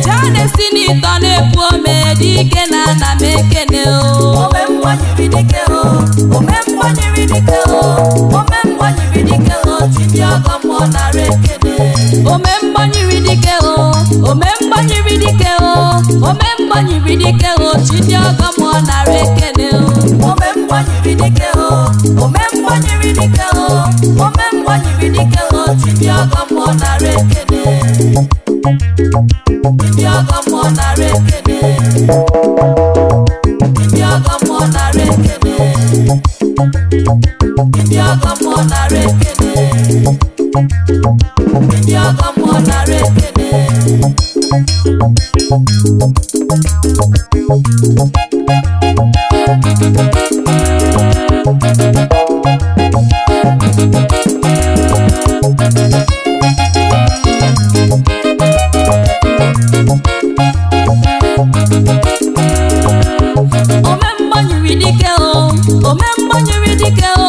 Jade sini tone puome dike na na mekene o. Omemwa nyibidike o. Omemwa nyibidike o. Omemwa nyibidike o. Chibiogo mona rekene. Omemba nyibidike o. Omemba nyibidike o. Omemba nyibidike o. Chibiogo mona rekene o. Omemwa nyibidike o. Omemwa nyibidike o. Omemwa nyibidike o. Chibiogo mona rekene. Chibiogo mona rekene. Chibiogo mona rekene. Chibiogo mona rekene. Chibiogo mona rekene. Omemba nyibidike o. Omemba nyibidike o.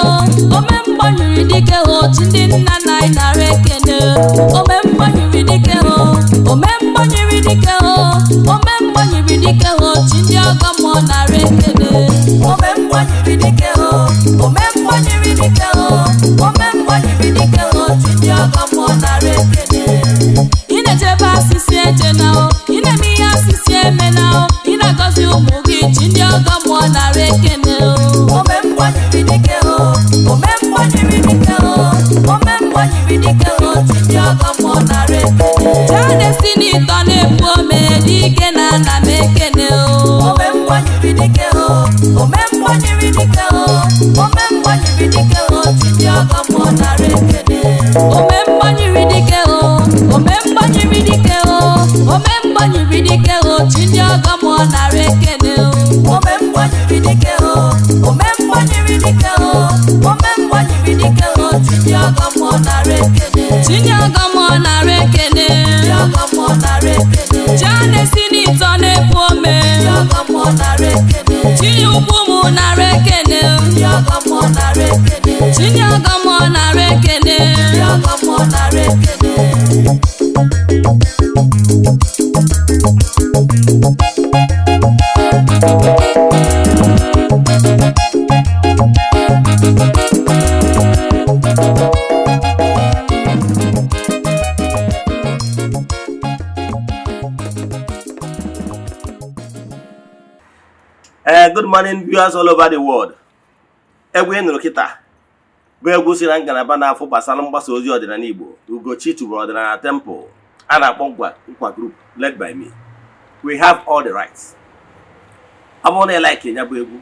Omemba nyibidike o. Chindi nna na rekene. Omemba nyibidike o. Omemba nyibidike o. Omemba nyibidike o. Chindi ogo na rekene. Omemwa nyibidike o. Omemwa nyibidike o. Omemwa nyibidike o. Chibiogo mona rekene. Ine jeba asisi eje na o. Ine mi asisi eme na o. Ine gozi umugi chindi ogo na rekene o. Omemwa nyibidike o. Omemwa nyibidike o. Omemwa nyibidike o. Chibiogo mona rekene. Jade sini tone puome dike na na mekene o. Omemwa nyibidike o. Omemwa nyibidike o. Omemwa nyibidike o. Chibiogo mona rekene. Omemba nyibidike o. Omemba nyibidike o. Omemba nyibidike o. Chindi ogo na rekene o. Omemwa nyibidike o. Omemwa nyibidike o. Omemwa nyibidike o. Chibiogo mona rekene. Chindi ogo na rekene. Chibiogo mona rekene. Jade sini tone puome. Chibiogo mona rekene. Chindi ukumu na rekene. Chibiogo mona rekene. Chindi ogo na rekene. Chibiogo mona rekene. Good morning, viewers all over the world. Egwe nrokita bụ egwu si na ngalaba na-afụ gbasara mgbasa ozi ọdịnala Igbo Ugochi tubelu ọdịnala temple a na-akpọ nkwa group led by me. We have all the rights. Ọ bụrụ na like ya bụ egwu,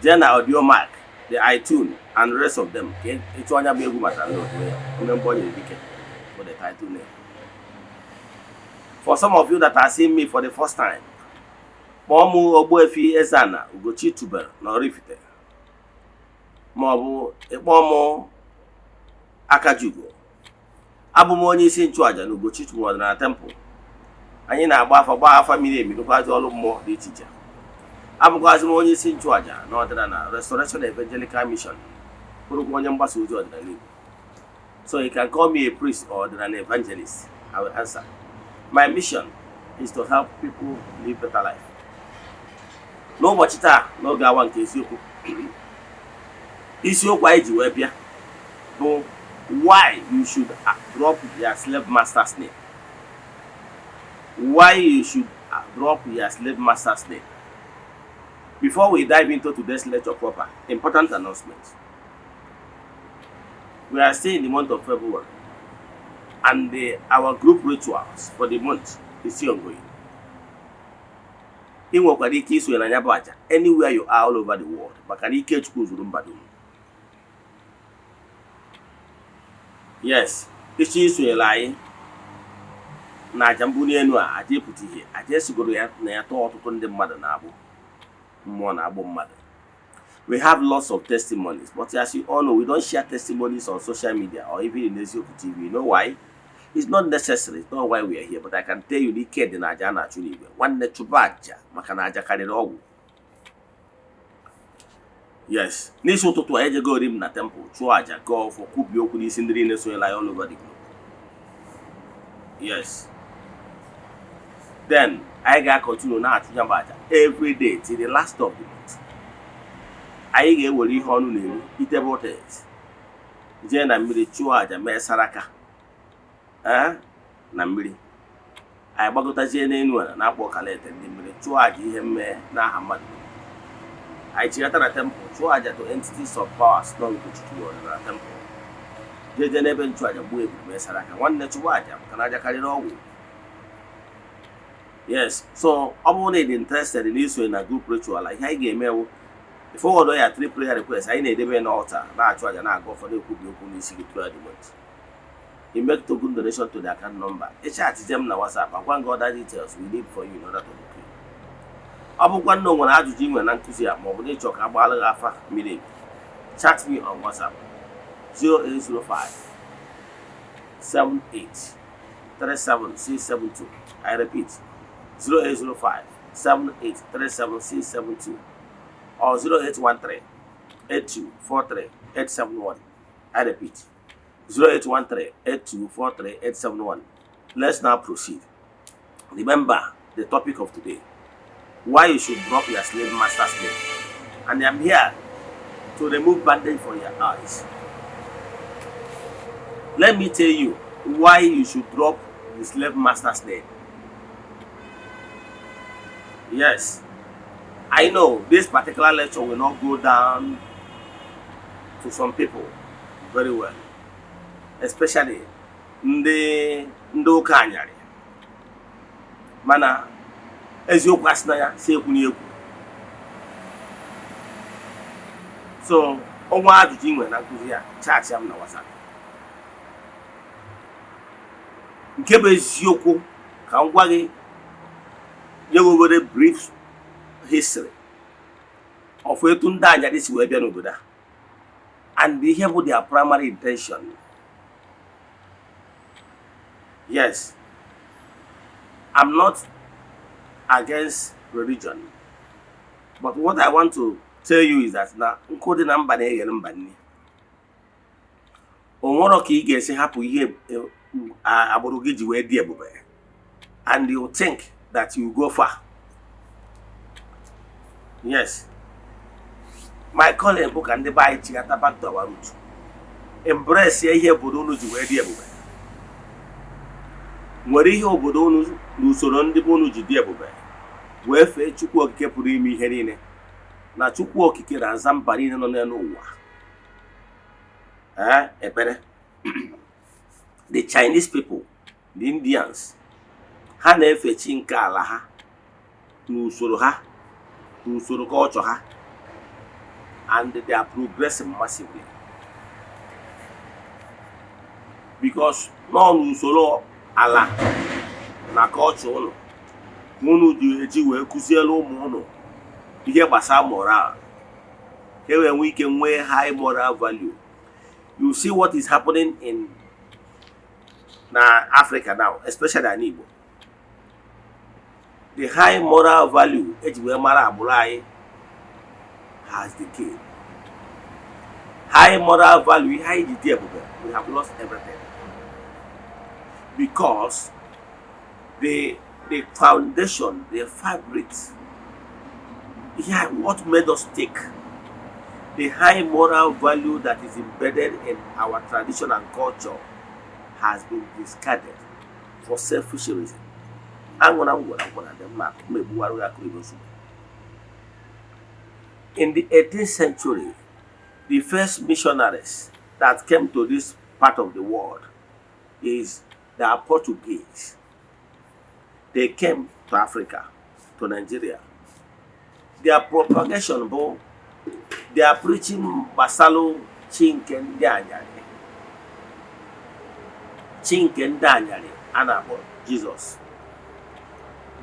jee na audio mark, the iTunes and the rest of them ka ịchụ anya bụ egwu maka ndị otu ya Omemba Nyibidike for the title name. For some of you that are seeing me for the first time, kpọọ mụ Ogbuefi Eze-Ana Ugochi tubelu na Oraifite, ma ọ bụ ịkpọọ mụ Akajugo. Abụ m onye isi nchụaja na Ugochi tubelu ọdịnala temple. Anyị na-agba afa miri emi rụkwazi ọrụ mmụọ dị iche iche. Abụkwazi m onye isi nchụaja na ọdịnala Restoration Evangelical Mission, bụrụkwa onye mgbasa ozi ọdịnala Igbo. So you can call me a priest or an evangelist. I will answer. My mission is to help people live better life. N'ụbọchị taa n'oge awa nke isiokwu anyị ji wee bịa bụ why you should drop your slave master's name. Why you should drop your slave master's name. Before we dive into today's lecture proper, important announcements. We are still in the month of February, and our group rituals for the month is still ongoing. In Wakariki, so in Anyabaja, anywhere you are all over the world, Bakariki schools will be. Yes, this is a lie. Na jambuni enu a aje puti ihe aje sigoro ya na ya to ọtụtụ ndị mmadụ na-abụ mmụọ na-agbụ mmadụ. We have lots of testimonies, but as you all know, we don't share testimonies on social media or even in Eze-Ana TV. You know why? It's not necessary. It's not why we are here, but I can tell you the kid in aja na achụ n'igwe. Nwanne chụba aja maka na aja karịrị ọgwụ. Yes, n'isi ụtụtụ anyị ejego ori m na temple chụọ aja gọọ for kwubi okwu n'isi ndị niile sonyela ya all over the globe. Yes. then anyị ga-continue na-achụ ya bụ aja every day till the last of the month. Anyị ga-ewere ihe ọnụ na-eri eatable things jee na mmiri chụọ aja mee saraka na mmiri. Anyị gbagotazie n'elu ala na-akpọ ọkalete ndị mmiri chụọ aja ihe mmee n'aha mmadụ. Anyị chigata na temple chụọ aja to entities of powers nọ nkwuchikwuru na temple. Jeje n'ebe nchụ aja gbuo ebube mee saraka. Nwanne chụwa aja maka na aja karịrị ọgwụ. Yes, so ọ bụrụ na ị dị interested in iso na group ritual, ihe anyị ga-eme bụ forward ya 3 prayer requests anyị na-edebe n'altar na-achụ aja na-aga ụfọdụ ekwubi okwu n'isi gị throughout the month. You make token donation to the account number. Chat them na WhatsApp. Agwa gị other details we need for you in order to book you. Ọ bụkwa na o nwere ajụjụ ị nwere na nkụzi ya ma ọ bụ na ịchọ ka agbaala gị afa mmiri, chat me on WhatsApp 0805 78 37672. I repeat 0805 78 37672 or 0813 8243 871. I repeat 0813 8243 871. Let's now proceed. Remember the topic of today: why you should drop your slave master's name. And I'm here to remove bandage from your eyes. Let me tell you why you should drop the slave master's name. Yes, I know this particular lecture will not go down to some people very well, especially ndị ụka anyarị. Mana eziokwu asị na ya si ekwu n'ekwu. So ọnwa ajụjụ inwe na nkụzi ya chat ya m na WhatsApp. Nke bụ eziokwu ka m gwa gị nye brief history of etu ndị anyarị si wee bịa n'obodo a and ihe bụ their primary intention. Yes, I'm not against religion, but what I want to tell you is that na nkodi na mba na-eghere mba nne. O nwere ka ị ga-esi hapụ ihe agbụrụ gị ji wee dị ebube and you think that you go far. Yes, my calling book and the Bible chigata back to our root. Embrace ihe obodo unu ji wee dị ebube. Nwere ihe obodo unu n'usoro ndị bụ unu ji dị ebube wee fee Chukwu okike pụrụ ime ihe niile na Chukwu okike na-aza mba niile nọ n'elu ụwa. Ekpere. The Chinese people, the Indians, ha na-efe chi nke ala ha n'usoro culture ha, and they are progressing massively because no n'usoro ala na culture ụlọ unu ji eji wee kụziere ụmụ ụlọ ihe gbasara moral ka e wee nwee ike nwee high moral value. You see what is happening in Africa now, especially in Igbo. The high moral value eji wee mara agbụrụ anyị has decayed. High moral value, high dị ebube, we have lost everything because the foundation, the fabric, what made us take the high moral value that is embedded in our tradition and culture has been discarded for selfish reasons. In the 18th century, the first missionaries that came to this part of the world is the Portuguese. They came to Africa, to Nigeria. Their propagation, they are preaching Basalo Chinken Danyari. Chinken Danyari, and about Jesus.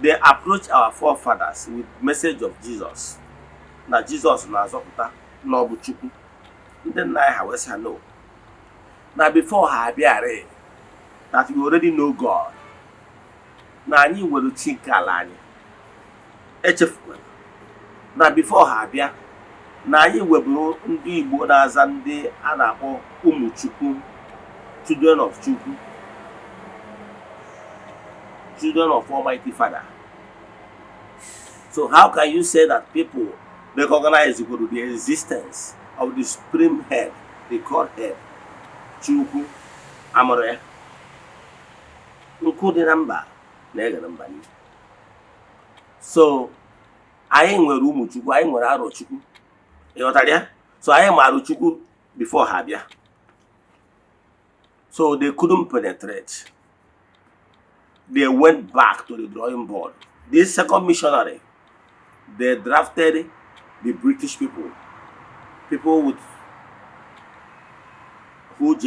They approach our forefathers with message of Jesus. Now Jesus na Zokuta, no Buchuku. Then I have no. Now before I be that you already know God. Now you will think Alani. Now before I be na anyị weburu ndị Igbo na-aza ndị a na-akpọ ụmụ Chukwu, children of Chukwu, children of Almighty Father. So how can you say that people recognize the existence of the supreme head, the God head, Chukwu amụrụ ya? Nkụ dị na mba na-eghe mba niile. So anyị nwere ụmụ Chukwu, anyị nwere arọ Chukwu. Ịghọtara ya? So anyị maara Chukwu before ha bịa. So they couldn't penetrate. They went back to the drawing board. This second missionary, they drafted the British people with huge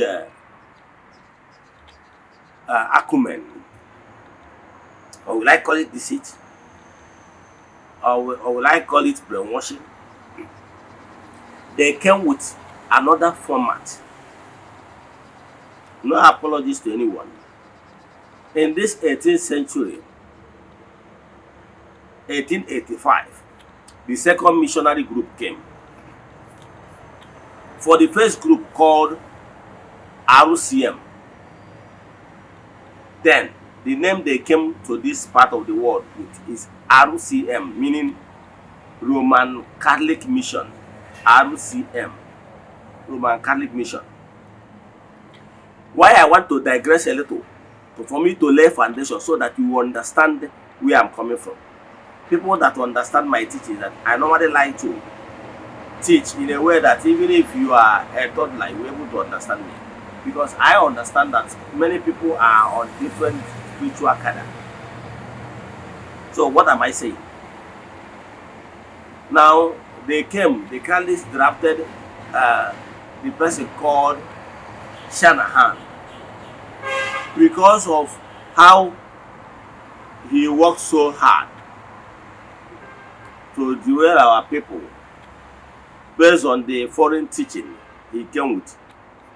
acumen, or will I call it deceit, or will I call it brainwashing. They came with another format. No apologies to anyone. In this 18th century, 1885, the second missionary group came. For the first group called RCM, then the name they came to this part of the world with is RCM, meaning Roman Catholic Mission. RCM, Roman Catholic Mission. Why I want to digress a little, for me to lay foundation so that you understand where I'm coming from. People that understand my teaching, that I normally like to teach in a way that even if you are a toddler, you're able to understand me. Because I understand that many people are on different spiritual cadre. So what am I saying? Now they came, the Catholics drafted the person called Shanahan, because of how he worked so hard to derail our people based on the foreign teaching he came with.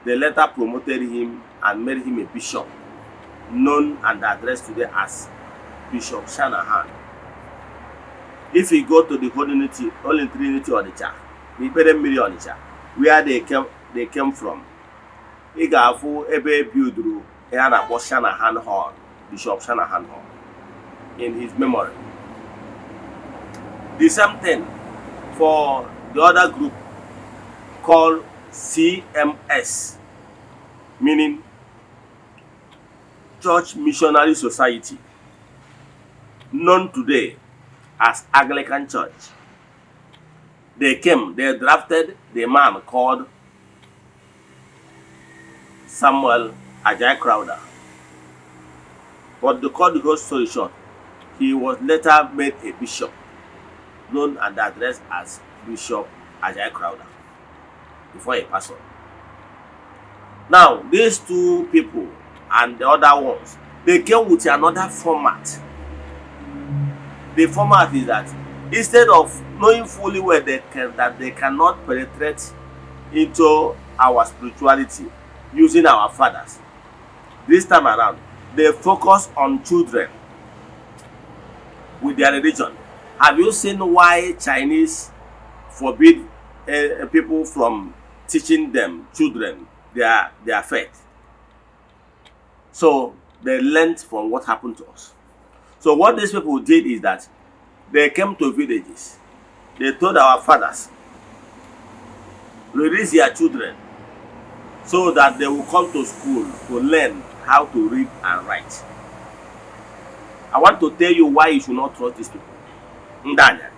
They later promoted him and made him a bishop, known and addressed today as Bishop Shanahan. If you go to the Holy Trinity Onitsha, the Ipere Onitsha, where they came from, ị ga-afụ ebe bilduru ya na-akpọ Shanahan Hall, Bishop Shanahan Hall, in his memory. The same thing for the other group called CMS, meaning Church Missionary Society, known today as Anglican Church. They came, they drafted the man called Samuel Ajay Crowder. But to cut the whole story short, he was later made a bishop, known and addressed as Bishop Ajay Crowder, before he passed on. Now, these two people and the other ones, they came with another format. The format is that instead of knowing fully well that they cannot penetrate into our spirituality using our fathers, this time around, they focus on children with their religion. Have you seen why Chinese forbid people from teaching them, children, their faith? So they learned from what happened to us. So what these people did is that they came to villages. They told our fathers, release their children so that they will come to school to learn how to read and write. I want to tell you why you should not trust these people. Ndanya,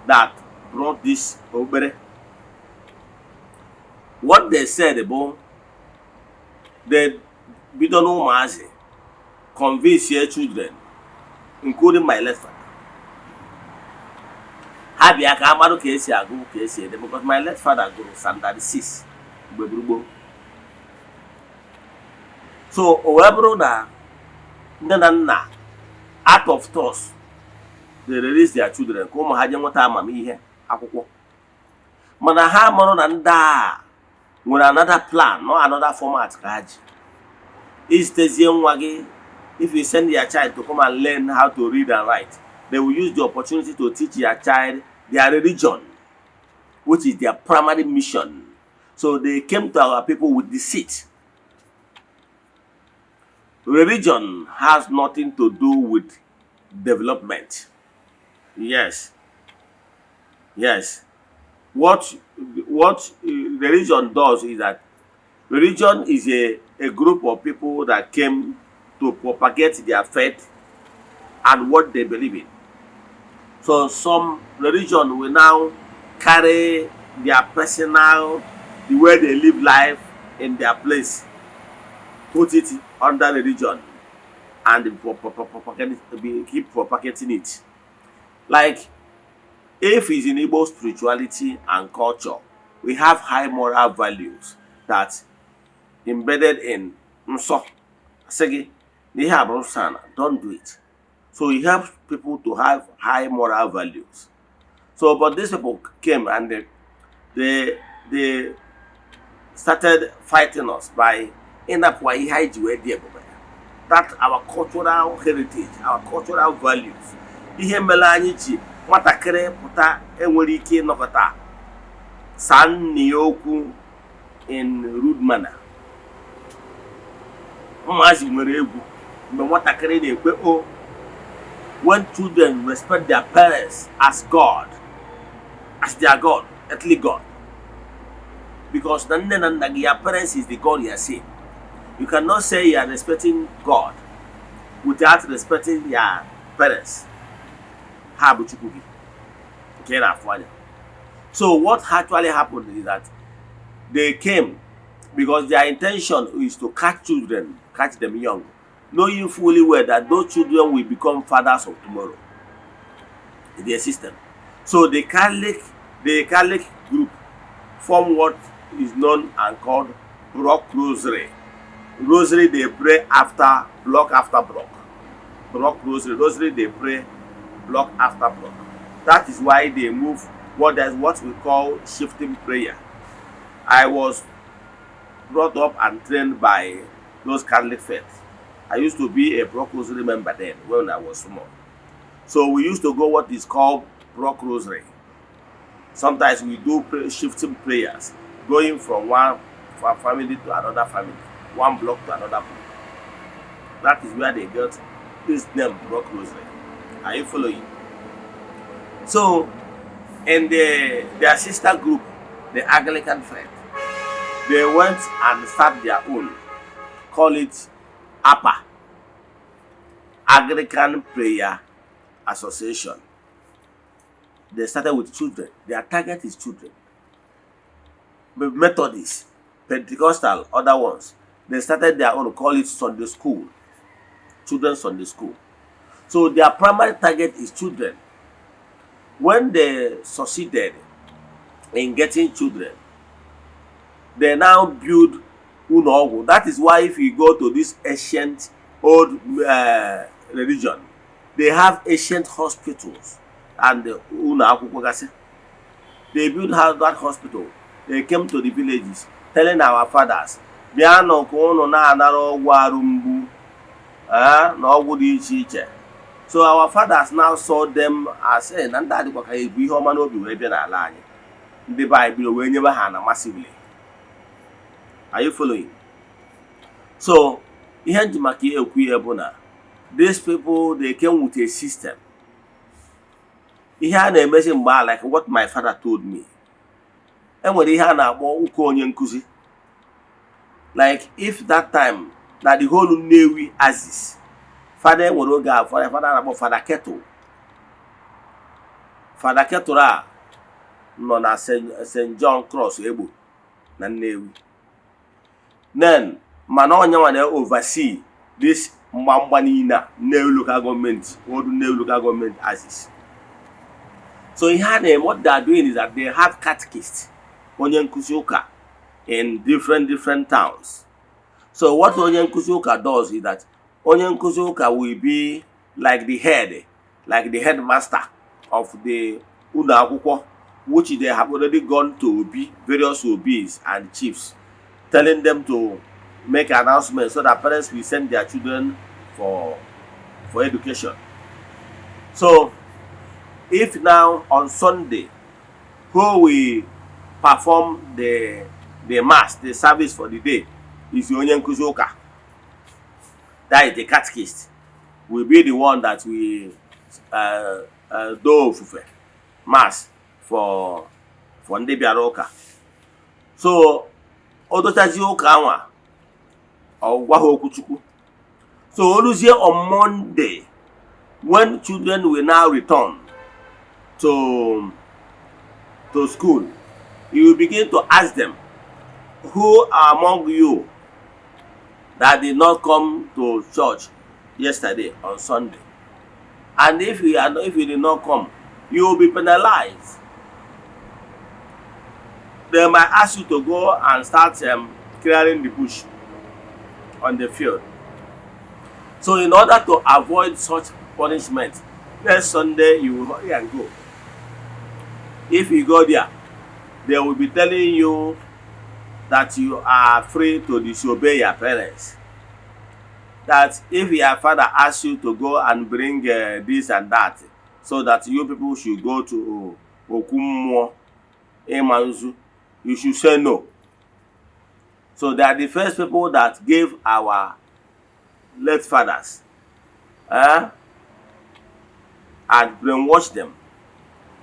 that brought this obere. What they said about the Bidono Mazi convince your children, including my left father. Happy I can't do case I go case because my left father go standard 6. So whoever na out of thoughts, they release their children. Come haja nwata amami ihe akwụkwọ. Mana ha maro na nda nwere another plan, no another format ka haji. If you send your child to come and learn how to read and write, they will use the opportunity to teach your child their religion, which is their primary mission. So they came to our people with deceit. Religion has nothing to do with development. Yes, yes. What religion does is that religion is a group of people that came to propagate their faith and what they believe in. So some religion will now carry their personal, the way they live life in their place, put it under religion and keep propagating it. Like if it's in Igbo spirituality and culture, we have high moral values that embedded in Nso. Asegi, ihe a bụ nsọ ala, don't do it. So it helps people to have high moral values. So, but these people came and they started fighting us by inapwa ihe iji wee dị ebube. That our cultural heritage, our cultural values. Ihe mere anyị ji nwatakịrị pụta enwere ike ịnọkọta saa nne ya okwu in rude manner. Ụmụazị nwere egwu mgbe nwatakịrị na-ekwe o. When children respect their parents as God, as their God, earthly God, because your parents is the God you are seeing. You cannot say you are respecting God without respecting your parents. So what actually happened is that they came because their intention is to catch children, catch them young, knowing fully well that those children will become fathers of tomorrow in their system. So the Catholic group form what is known and called block rosary. Rosary they pray after block. Block rosary. Rosary they pray block after block. That is why they move what we call shifting prayer. I was brought up and trained by those Catholic faiths. I used to be a block rosary member then when I was small. So we used to go what is called block rosary. Sometimes we do shifting prayers, going from one family to another family, one block to another block. That is where they got this name, block rosary. Are you following? So, in their sister group, the Anglican faith, they went and started their own, call it APA, Anglican Prayer Association. They started with children. Their target is children. But Methodists, Pentecostal, other ones, they started their own, call it Sunday school, children's Sunday school. So their primary target is children. When they succeeded in getting children, they now build Unogu. That is why if you go to this ancient old religion, they have ancient hospitals and Unogu. They built that hospital. They came to the villages telling our fathers, so our fathers now saw them as massively. Are you following? So, these people, they came with a system. Like what my father told me. Like if that time that the whole Newi Aziz, Father Woroga, Father Keto. Father Ketora, no na St. John Cross Ebu, na Newi. Then, Manonya oversee this Mambanina, Newi local government, or Newi local government Aziz. So in Hanem, what they are doing is that they have catechists, Onyenkusioka, in different towns. So what Onyenkusioka does is that Onyenkusioka will be like the headmaster of the Unakwukwo, which they have already gone to Obi, various Obis and chiefs, telling them to make announcements so that parents will send their children for education. So if now on Sunday, who will perform the mass, the service for the day, is Onyenkusioka. That is the catechist. Will be the one that will do ofufe mass for ndị bịara ụka. So o dochazie ụka anwa ọ gwa ha okwuchukwu. So oluzie on Monday, when children will now return to school, you will begin to ask them, who among you that did not come to church yesterday on Sunday? And if you did not come, you will be penalized. They might ask you to go and start clearing the bush on the field. So in order to avoid such punishment, next Sunday you will hurry and go. If you go there, they will be telling you that you are free to disobey your parents. That if your father asks you to go and bring this and that, so that you people should go to Okummo, Emanzu, you should say no. So they are the first people that gave our late fathers and brainwashed them,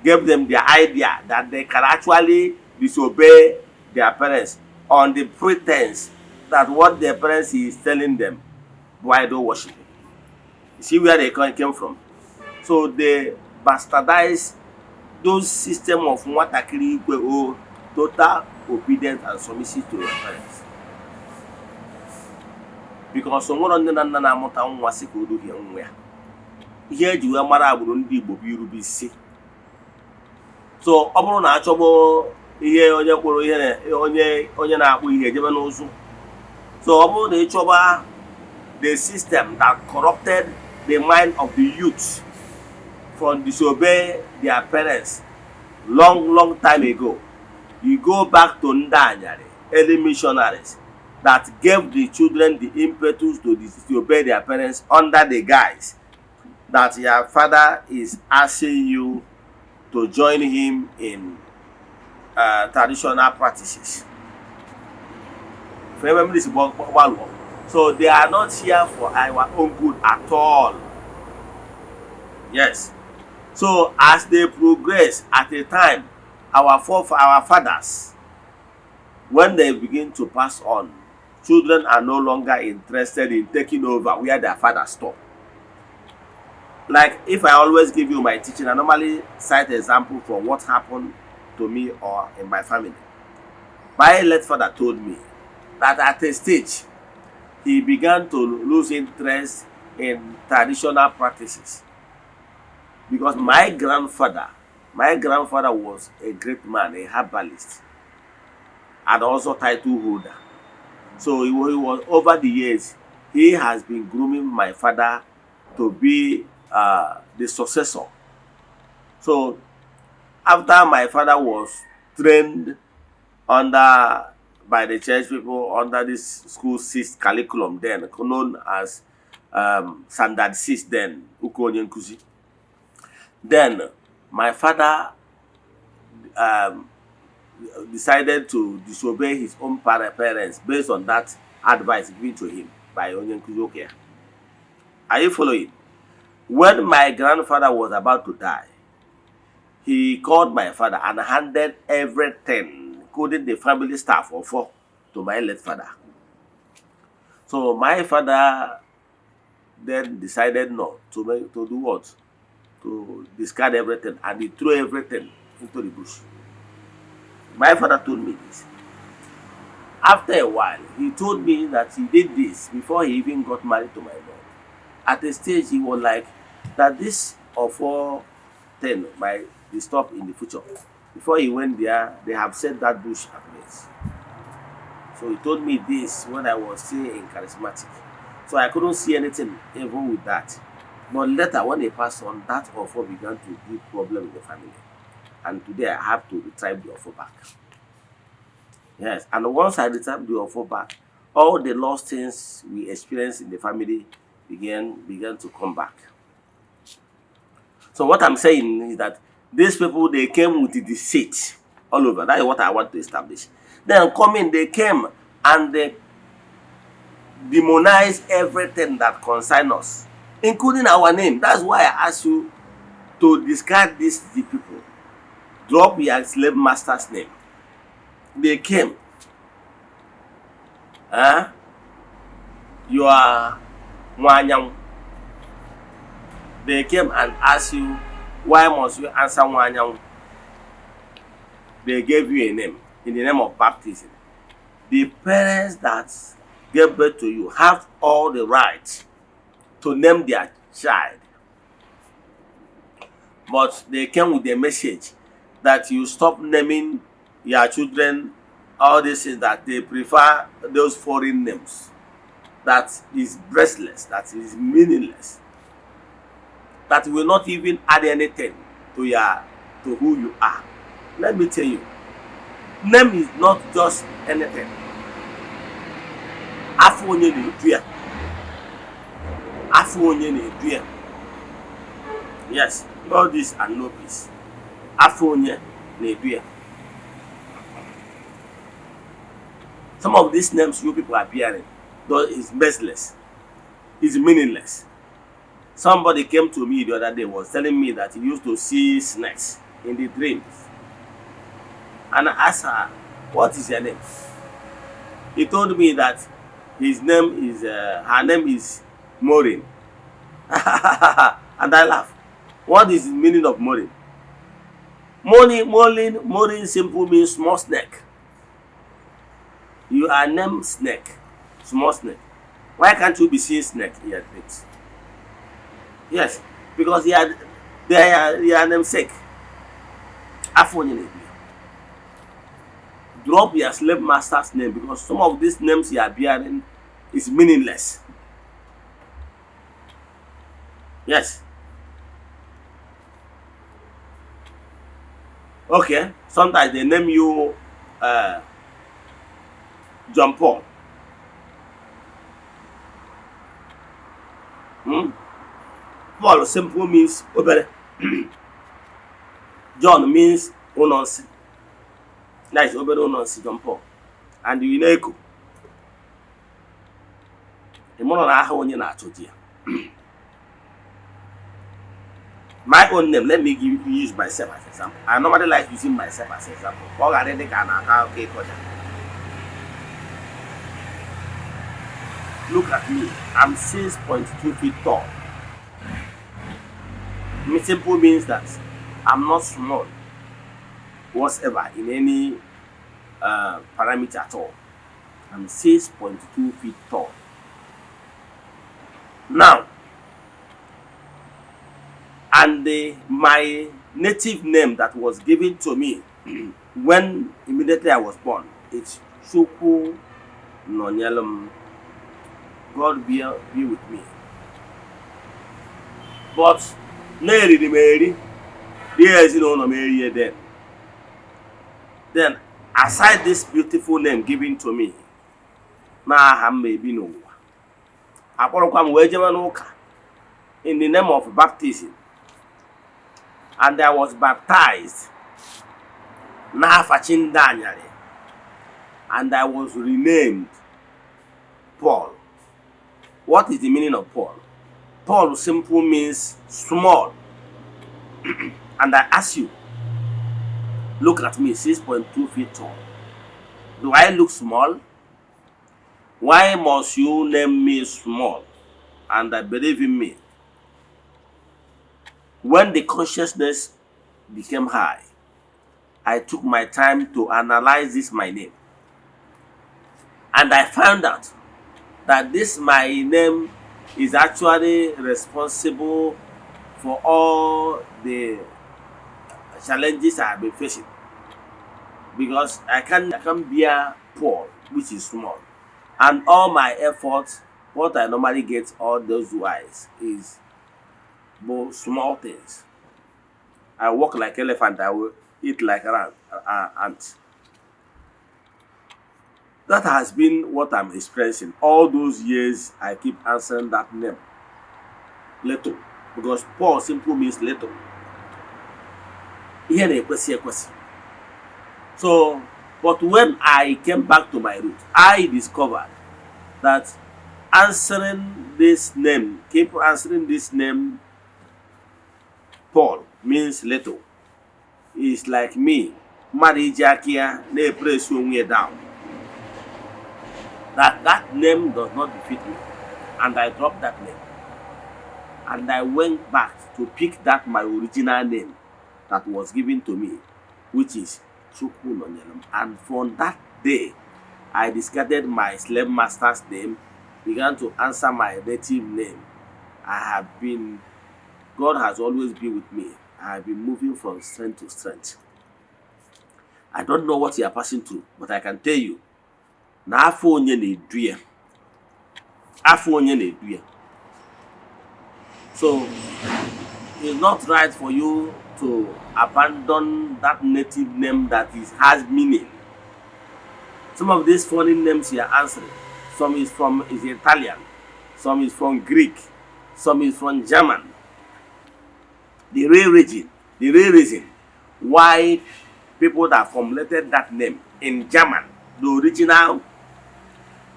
gave them the idea that they can actually disobey their parents on the pretense that what their parents is telling them, idol worship. You see where they came from? So they bastardized those system of Mwatakiri Ikwe, total obedience and submissive to your parents. Because someone nne na nna na-amụta nwa sị ka o duhie nwa ya. Ihe eji wee mara agbụrụ ndị Igbo bụ irube isi. So ọ bụrụ na achọgbo ihe onye kpụrụ ihe onye na-akpụ ihe ejebe n'ụzụ. So ọ bụrụ na ịchọba the system that corrupted the mind of the youth from disobey their parents long time ago, you go back to Ndanyari, early missionaries that gave the children the impetus to disobey their parents under the guise that your father is asking you to join him in traditional practices. Remember this about so they are not here for our own good at all. Yes. So as they progress at a time, our fathers, when they begin to pass on, children are no longer interested in taking over where their fathers stop. Like if I always give you my teaching, I normally cite example from what happened to me or in my family. My late father told me that at a stage, he began to lose interest in traditional practices. Because my grandfather was a great man, a herbalist, and also title holder. So he was over the years, he has been grooming my father to be the successor. So after my father was trained by the church people under this school 6 curriculum then, known as Standard 6 then, Ukonye Nkuzi. Then my father decided to disobey his own parents based on that advice given to him by Onye Nkuzi Okia. Are you following? When my grandfather was about to die, he called my father and handed everything, including the family staff of 4, to my late father. So my father then decided no, to do what? To discard everything, and he threw everything into the bush. My father told me this. After a while, he told me that he did this before he even got married to my mom. At a stage, he was like, that this of all thing might be stopped in the future. Before he went there, they have set that bush ablaze. So he told me this when I was still in charismatic. So I couldn't see anything even with that. But later, when they passed on, that offer began to give problem in the family. And today I have to retrieve the offer back. Yes, and once I retrieved the offer back, all the lost things we experienced in the family began to come back. So what I'm saying is that these people, they came with the deceit all over. That is what I want to establish. Then coming, they came and they demonized everything that concerns us, including our name. That's why I asked you to discard these the people. Drop your slave master's name. They came. You are Mwanyang. They came and asked you, why must you answer Mwanyang? They gave you a name in the name of baptism. The parents that gave birth to you have all the right to name their child. But they came with a message that you stop naming your children all these things, that they prefer those foreign names. That is breathless, that is meaningless, that will not even add anything to who you are. Let me tell you, name is not just anything. Afọ onye na-edu ya. Afọ onye na-edu ya. Yes, all this and no peace. Afọ onye na-edu ya. Some of these names you people are bearing, though, is baseless, is meaningless. Somebody came to me the other day, was telling me that he used to see snakes in the dreams. And I asked her, what is your name? He told me that his name is, her name is Maureen. And I laughed. What is the meaning of Maureen? Maureen simply means small snake. You are named Snake, small snake. Why can't you be seeing snake in your dreams? Yes, because they are namesake. Drop your slave master's name, because some of these names you are bearing is meaningless. Yes. Okay, sometimes they name you John Paul. Paul simply means obere. John means ononsi. That is obere ononsi, John Paul. And you know, my own name, let me use myself as an example. I normally like using myself as an example. Look at me, I'm 6.2 feet tall. It simply means that I'm not small whatsoever in any parameter at all. I'm 6.2 feet tall. Now, and my native name that was given to me when immediately I was born, it's Chukwu Nonyelum. God be with me. But Mary, there is no Mary then. Then, aside this beautiful name given to me, now I may be no. In the name of baptism, and I was baptized and I was renamed Paul. What is the meaning of Paul? Paul simply means small. And I ask you, look at me, 6.2 feet tall. Do I look small? Why must you name me small? And I believe in me. When the consciousness became high, I took my time to analyze this my name. And I found out that this my name is actually responsible for all the challenges I have been facing. Because I can bear Paul, which is small. And all my efforts, what I normally get all those wise is both small things. I walk like elephant, I will eat like ant. That has been what I'm experiencing. All those years, I keep answering that name. Little. Because Paul simply means little. So, but when I came back to my root, I discovered that keep answering this name, Paul means little. It's like me, Marijakia, they press you down. That name does not befit me. And I dropped that name. And I went back to pick that my original name that was given to me, which is Chukwu Nonyelum. And from that day, I discarded my slave master's name, began to answer my native name. God has always been with me. I have been moving from strength to strength. I don't know what you are passing through, but I can tell you, na afọ onye na-edu ya. Afọ onye na-edu ya. So, it's not right for you to abandon that native name that has meaning. Some of these foreign names you are answering, some is Italian, some is from Greek, some is from German. The real reason why people that formulated that name in German, the original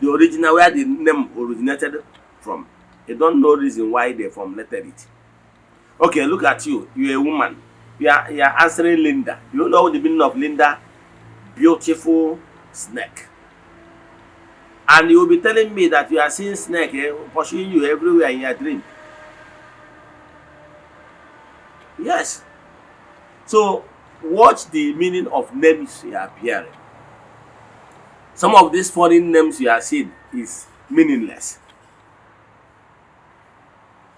where the name originated from, they don't know reason why they formulated it. Okay, look at you. You're a woman. You are answering Linda. You know the meaning of Linda? Beautiful snake. And you will be telling me that you are seeing snake pursuing you everywhere in your dream. Yes. So watch the meaning of names you are hearing. Some of these foreign names you are seeing is meaningless.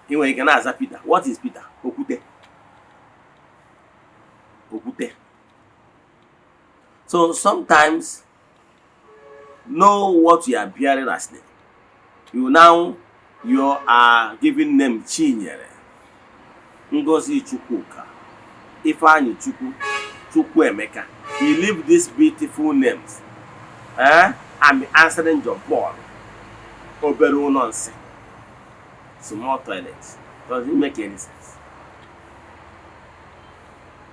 Anyway, you can ask Peter. What is Peter? Okute. So sometimes know what you are bearing as name. You are giving name Chinyere, Ngozi Chukwuka, Ifeanyi Chukwu, Chukwuemeka. You leave these beautiful names. I'm answering John Paul. Oberu nonsense. Small toilets. Doesn't make any sense.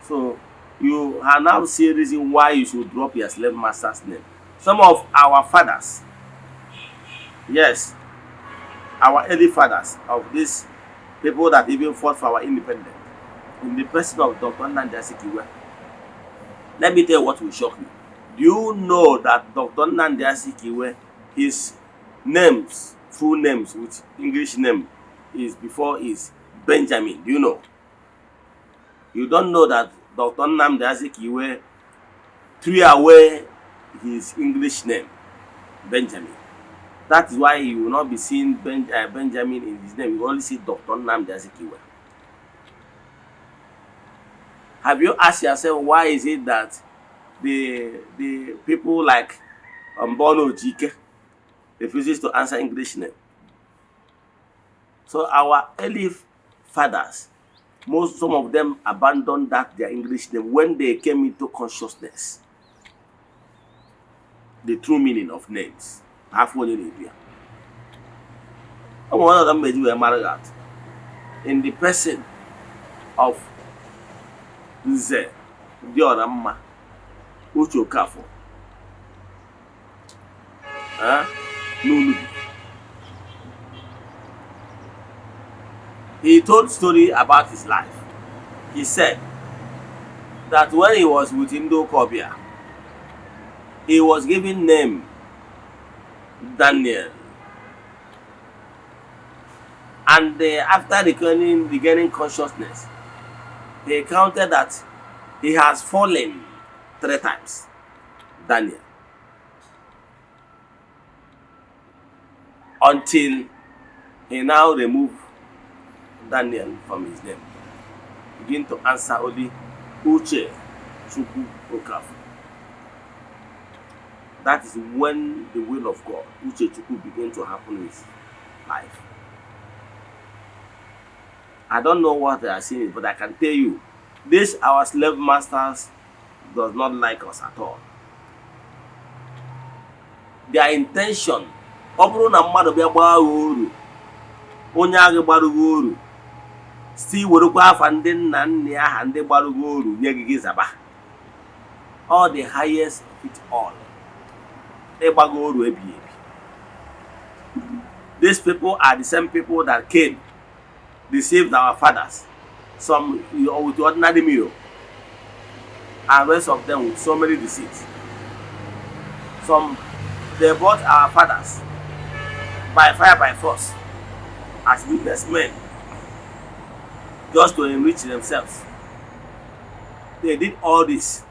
So you are now seeing reason why you should drop your slave master's name. Some of our fathers, yes, our early fathers of these people that even fought for our independence, in the person of Dr. Nnamdi Azikiwe. Let me tell you what will shock you. Do you know that Dr. Nnamdi Azikiwe, his names, full names with English name, is before is Benjamin? Do you know? You don't know that Dr. Nnamdi Azikiwe threw away his English name, Benjamin. That is why you will not be seeing Benjamin in his name. You only see Dr. Nnamdi Azikiwe. Have you asked yourself why is it that the people like Bono Jike refuses to answer English name? So our early fathers, some of them abandoned their English name when they came into consciousness. The true meaning of names. One of them made you a married in the person of Eze-Ana Uchokafo. Lulu. He told story about his life. He said that when he was with Indo Kobia, he was given name Daniel. And after regaining consciousness, he counted that he has fallen 3 times. Daniel. Until he now removed Daniel from his name. Begin to answer only Uche Chukwu Okafor. That is when the will of God, Uche Chukwu, began to happen in his life. I don't know what they are saying, but I can tell you, this our slave masters does not like us at all. Their intention, still all the highest of it all. These people are the same people that came, deceived our fathers, some with ordinary meal, and rest of them with so many receipts. Some they bought our fathers by fire by force as businessmen just to enrich themselves. They did all this,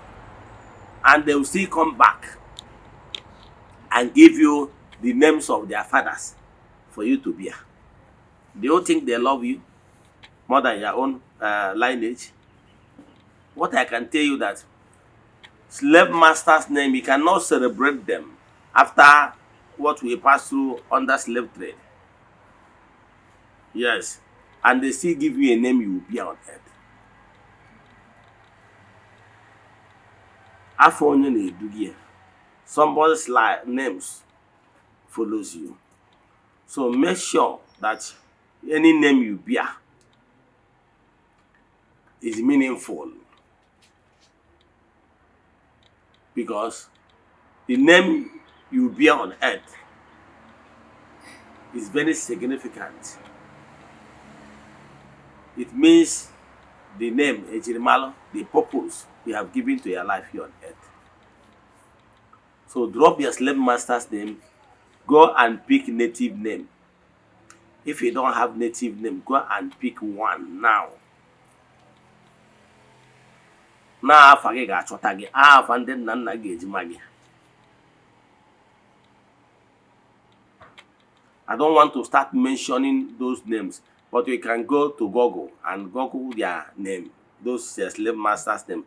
and they will still come back and give you the names of their fathers for you to bear. Do you think they love you more than your own lineage? What I can tell you that slave masters' name, you cannot celebrate them after what we pass through under slave trade. Yes, and they still give you a name you will be on earth. After onye na-edu gị, somebody's names follows you. So make sure that any name you bear is meaningful, because the name you bear on earth is very significant. It means the name, Ejirimalo, the purpose you have given to your life here on earth. So drop your slave master's name, go and pick native name. If you don't have native name, go and pick one now. Now afa gị ga-achọta gị, afa ndị nna nna gị ejima gị. I don't want to start mentioning those names, but you can go to Google and Google their name, those slave masters' name,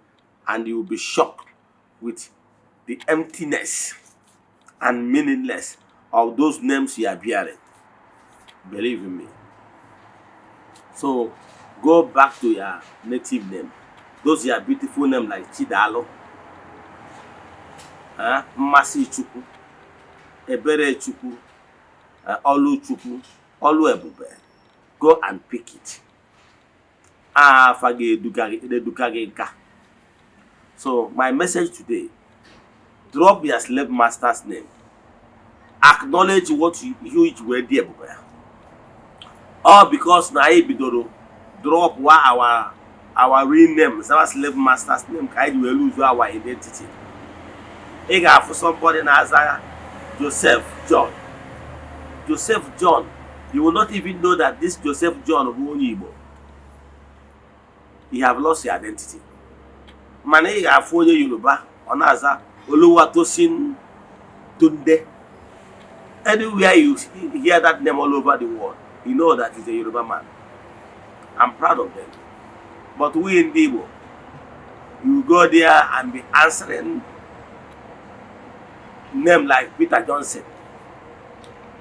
and you will be shocked with the emptiness and meaningless of those names you are bearing. Believe in me. So go back to your native name. Those are beautiful names like Chidalo, Mmasi Chukwu, Ebere Chukwu, Olu Chukwu, Olu Ebube. Go and pick it. So my message today, drop your slave master's name. Acknowledge what you were there. All because na bidoro drop our real names, our slave master's name, we lose our identity. For somebody na Joseph John. Joseph John, you will not even know that this Joseph John of Igbo. You have lost your identity. Mane ga afọ onye Yoruba, ọ na-aza Oluwatosin Tunde. Anywhere you hear that name all over the world, you know that he's a Yoruba man. I'm proud of them. But we in Igbo, you go there and be answering name like Peter Johnson.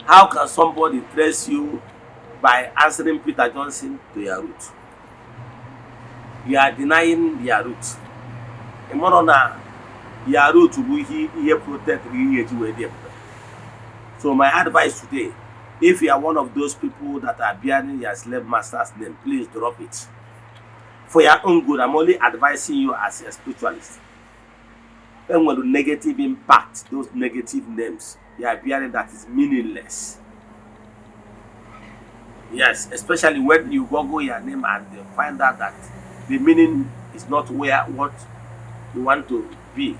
How can somebody trace you by answering Peter Johnson to your root? You are denying your root. Your root will be protect you. So my advice today, if you are one of those people that are bearing your slave master's name, please drop it. For your own good, I'm only advising you as a spiritualist. And when the negative impact, those negative names, you are bearing that is meaningless. Yes, especially when you Google your name and you find out that the meaning is not where what you want to be,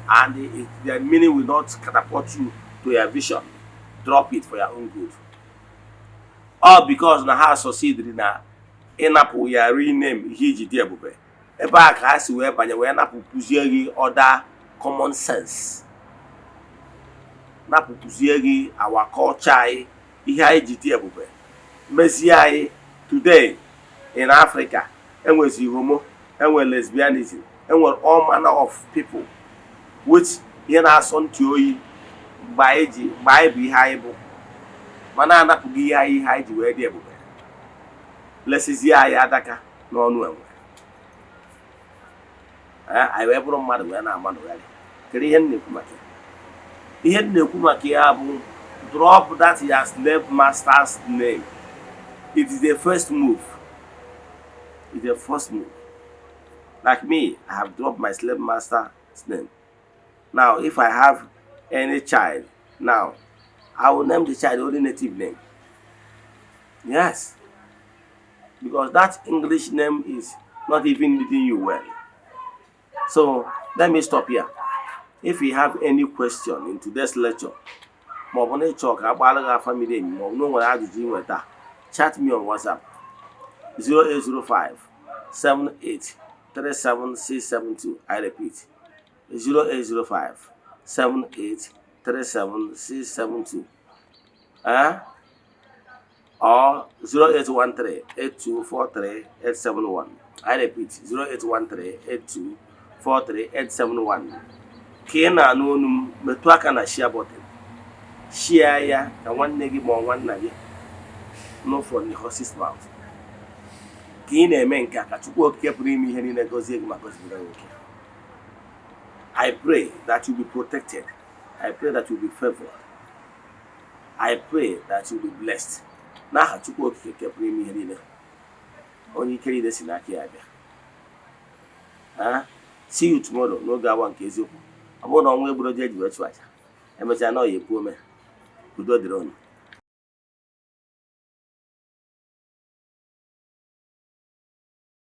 and the meaning will not catapult you to your vision. Drop it for your own good. All because na ha succeed na ịnapụ ya rename ihe iji dị ebube. Ebe a ka ha si wee banye wee napụpụzie gị other common sense. Napụpụzie gị our culture anyị, ihe anyị ji dị ebube. Mezie anyị today in Africa, enwezi homo, enwe lesbianism, enwe all manner of people which ihe na-asọ ntị oyi mgbe anyị bụ ihe anyị bụ. Mana anapụghị ihe anyị ji wee dị ebube. Lesizie anyị adaka n'ọnụ enwe. Anyị wee bụrụ mmadụ wee na-amadụgharị. Kedu ihe m na-ekwu maka ya? Ihe m na-ekwu maka ya bụ drop that your slave master's name. It is the first move. It's the first move. Like me, I have dropped my slave master's name. Now, if I have any child, now, I will name the child only native name. Yes. because that English name is not even leading you well. So let me stop here. If you have any question in today's lecture, chat me on WhatsApp 0805 78 37672. I repeat 0805 78 37672. Or 0813 8243 871. I repeat 0813 8243 871. Kena no metu aka na share button. Share ya ka nwanne gị ma nwanna gị no from the horse's mouth. Ka ị na-eme nke a ka Chukwu Okike pụrụ ime ihe niile gọzie gị ma gọzie gị. I pray that you be protected. I pray that you be favored. I pray that you be blessed. N'aha Chukwu Okike nke pụrụ ime ihe niile. Onye ike niile si n'aka ya bịa. See you tomorrow n'oge awa nke eziokwu. Ọ bụrụ na ọnwa egburu oje eji wee chụ aja, emechaa na ọ ya ekwu ome. Udo dịrị unu.